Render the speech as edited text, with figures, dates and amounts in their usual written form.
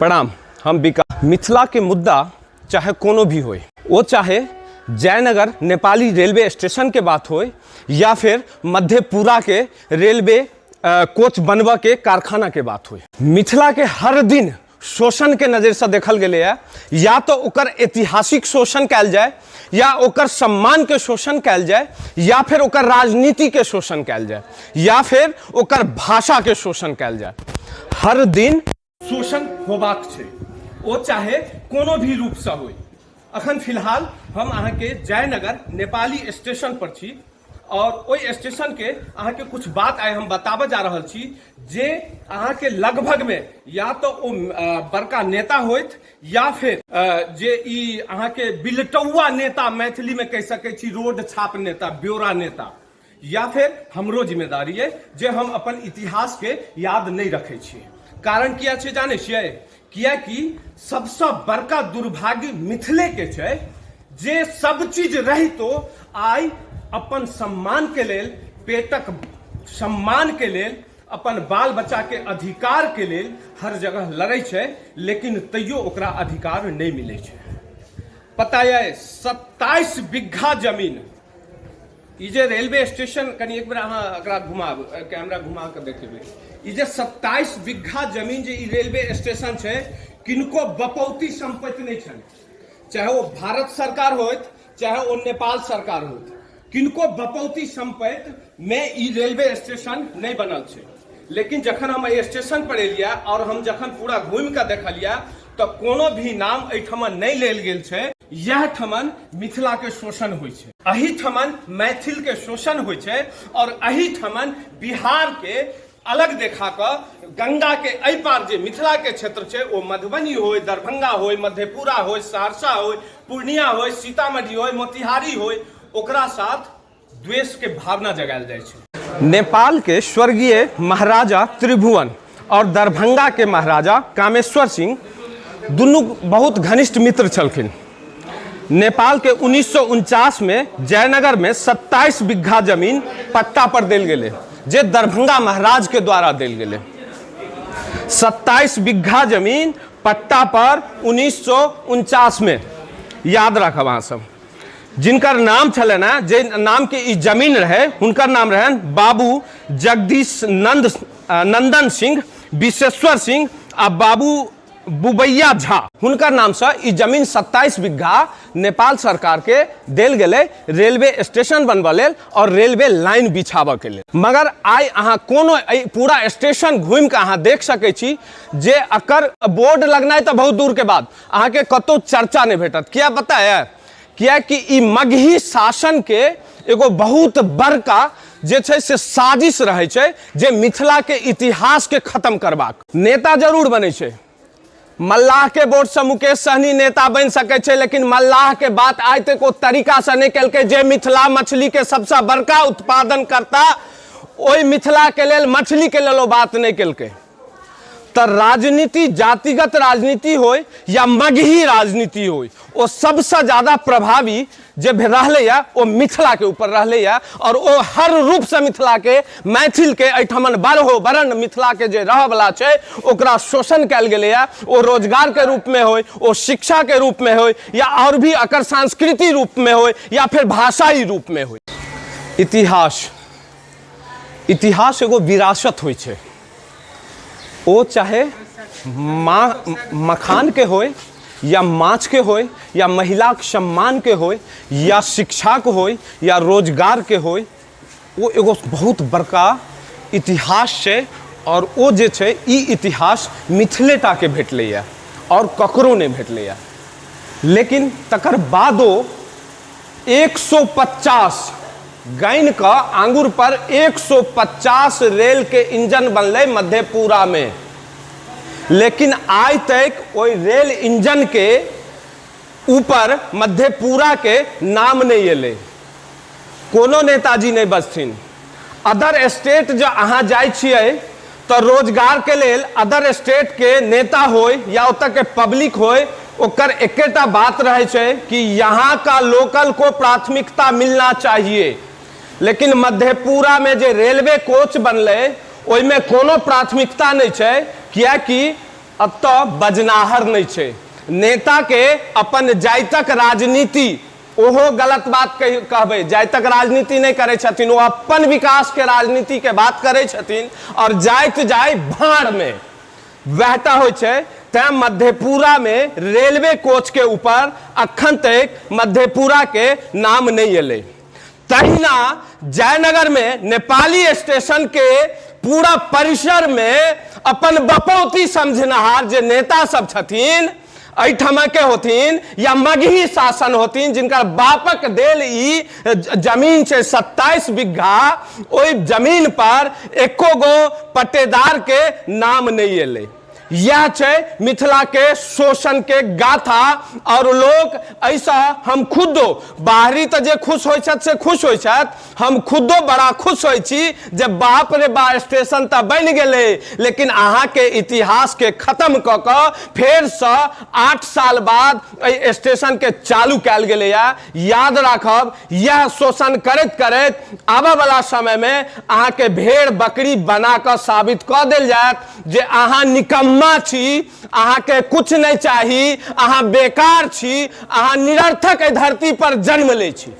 प्रणाम। हम विकास। मिथिला के मुद्दा चाहे कोनो भी होय, ओ चाहे जयनगर नेपाली रेलवे स्टेशन के बात होय या फिर मधेपुरा के रेलवे कोच बनबऽ के कारखाना के बात होय, मिथिला के हर दिन शोषण के नजर से देखल गेलै है। या तो ओकर ऐतिहासिक शोषण कयल जाय, या ओकर सम्मान के शोषण कयल जाय, या फिर ओकर राजनीति के शोषण कयल जाय, या फिर ओकर भाषा के शोषण कयल जाय, हर दिन शोषण होबाक छै, ओ चाहे कोनो भी रूपसँ होय। अखन फिलहाल हम अहाँके जयनगर नेपाली स्टेशन पर छी और ओहि स्टेशन के अहाँके कुछ बात आइ हम बताबऽ जा रहल छी, जे अहाँके लगभग में या तो ओ बड़का नेता होइत या फिर जे ई अहाँके बिलटौआ नेता, मैथिली में कहि सकै छी रोड छाप नेता, ब्योरा नेता, या फिर हमरो जिम्मेदारी अइ जे हम अपन इतिहास के याद नहि रखै छियै। कारण किया छै जानै छियै? कियाकि सबसँ बड़का दुर्भाग्य मिथिले के छै जे सब चीज रहितो आइ अपन सम्मान के लेल, पेटक सम्मान के लेल, अपन बाल बच्चा के अधिकार के लेल हर जगह लड़ै छै, लेकिन तैयो ओकरा अधिकार नहि मिलै छै। पता यऽ, 27 बीघा जमीन ई जे रेलवे स्टेशन, कनि एक बेर अहाँ एकरा घुमाबू, कैमरा घुमा कऽ देखेबै। ई जे 27 बीघा जमीन जे ई रेलवे स्टेशन छै, किनको बपौती सम्पत्ति नहि छनि। चाहे ओ भारत सरकार होइत, चाहे ओ नेपाल सरकार होइत, किनको बपौती सम्पत्ति मे ई रेलवे स्टेशन नहि बनल छै। लेकिन जखन हम एहि स्टेशन पर एलियै और हम जखन पूरा घुमि कऽ देखलियै, तऽ कोनो भी नाम एहिठमा नहि लेल गेल छै। इएह ठमन मिथिला के शोषण होइ छै, एही ठमन मैथिल के शोषण होइ छै और एही ठमन बिहार के अलग देखा कऽ गंगा के एहि पार जे मिथिला के क्षेत्र छै, ओ मधुबनी होय, दरभंगा होय, मधेपुरा होय, सहरसा होय, पूर्णिया होय, सीतामढ़ी होय, मोतिहारी होय, ओकरा साथ द्वेष के भावना जगायल जाइ छै। नेपाल के स्वर्गीय महाराजा त्रिभुवन और दरभंगा के महाराजा कामेश्वर सिंह दुनू बहुत घनिष्ठ मित्र छलखिन। नेपाल के 1949 में जयनगर में 27 बीघा जमीन पट्टा पर देल गेलै, जे दरभंगा महाराज के द्वारा देल गेलै। 27 बीघा जमीन पट्टा पर 1949 में। याद राखब अहाँ सब, जिनकर नाम छलनि हेँ, जे नामके ई जमीन रहै, हुनकर नाम रहनि बाबू जगदीश नंद नंदन सिंह, विश्वेश्वर सिंह आ बाबू बुबैया झा। हुनकर नामसँ ई जमीन 27 बीघा नेपाल सरकारके देल गेलै रेलवे स्टेशन बनबऽ लेल और रेलवे लाइन बिछाबऽ के लेल। मगर आइ अहाँ कोनो एहि पूरा स्टेशन घुमि कऽ अहाँ देख सकै छी जे एकर बोर्ड लगनाइ तऽ बहुत दूरके बात, अहाँके कतहु चर्चा नहि भेटत। किया पता है? कियाकि ई मगही शासन के एगो बहुत बड़का जे छै से साजिश रहै छै जे मिथिला के इतिहास के खत्म करबाक। नेता जरूर बनै छै, मल्लाह के वोट से मुकेश सहनी नेता बनि सकै छै, लेकिन मल्लाह के बात आइ तक ओ तरीका से नहि केलकै जे मिथिला मछली के सबसे बड़का उत्पादन करता, ओहि मिथिला के लेल, मछली के लेल ओ बात नहि केलकै। तऽ राजनीति, जातिगत राजनीति होय या मगही राजनीति होय, ओ सबसँ ज्यादा प्रभावी जे रहलैए ओ मिथिलाके ऊपर रहलैए और ओ हर रूपसँ मिथिलाके, मैथिलके, एहिठमन बारहो वर्ण मिथिलाके जे रहऽवला छै, ओकरा शोषण कयल गेलैए। ओ रोजगारके रूपमे होय, ओ शिक्षाके रूपमे होय, या आओर भी एकर सांस्कृतिक रूपमे होय, या फिर भाषाई रूपमे होय। इतिहास, इतिहास एगो विरासत होइ छै। ओ चाहे माँ मखानके होय या माछके होय या महिलाके सम्मानके होय या शिक्षाके होय या रोजगारके होय, ओ एगो बहुत बड़का इतिहास छै। आओर ओ जे छै, ई इतिहास मिथिलेटाके भेटलैए आओर ककरो नहि भेटलैए। लेकिन तकर बादो 150 गानि कऽ आंगुर पर 150 रेल के इंजन बनलै मधेपुरा में, लेकिन आइ तक ओहि रेल इंजन के ऊपर मधेपुरा के नाम नहि एलै। कोनो नेताजी नहि बजथिन। अदर स्टेट जँ अहाँ जाइ छियै तऽ रोजगारके लेल अदर स्टेटके नेता होय या ओतऽके पब्लिक होय, ओकर एकेटा बात रहै छै कि यहाँ का लोकल को प्राथमिकता मिलना चाहिए। लेकिन मधेपुरामे जे रेलवे कोच बनलै, ओहिमे कोनो प्राथमिकता नहि छै, किएकि एतऽ बजनाहर नहि छै। नेताके अपन जातिक राजनीति, ओहो गलत बात कहबै, जातिक राजनीति नहि करै छथिन, ओ अपन विकासके राजनीतिके बात करै छथिन आओर जाति जाय भाँड़मे, वएहटा होइ छै। तैँ मधेपुरामे रेलवे कोचके ऊपर अखन तक मधेपुराके नाम नहि एलै। तहिना जयनगरमे नेपाली स्टेशनके पूरा परिसरमे अपन बपौती समझनहार जे नेता सब छथिन, एहिठामके होथिन या मगही शासन होथिन, जिनकर बापक देल ई जमीन छै 27 बीघा, ओहि जमीन पर एको गो पट्टेदारके नाम नहि एलै। यह छै मिथिला के शोषण के गाथा। और लोक ऐसा हम खुदो बाहरी तऽ जे खुश होइ छथि से खुश होइ छथि, हम खुदो बड़ा खुश होइ छी जे बाप रे बा स्टेशन तऽ बनि गेलै, लेकिन अहाँके इतिहासके खत्म कऽ कऽ फेरसँ 8 साल बाद एहि स्टेशनके चालू कयल गेलैए। याद राखब, यह शोषण करैत करैत आबऽवला समयमे अहाँके भेड़ बकरी बना कऽ साबित कऽ देल जायत जे अहाँ निकम्मा छी, अहाँके कुछ नहि चाही, अहाँ बेकार छी, अहाँ निरर्थक एहि धरती पर जन्म लै छी।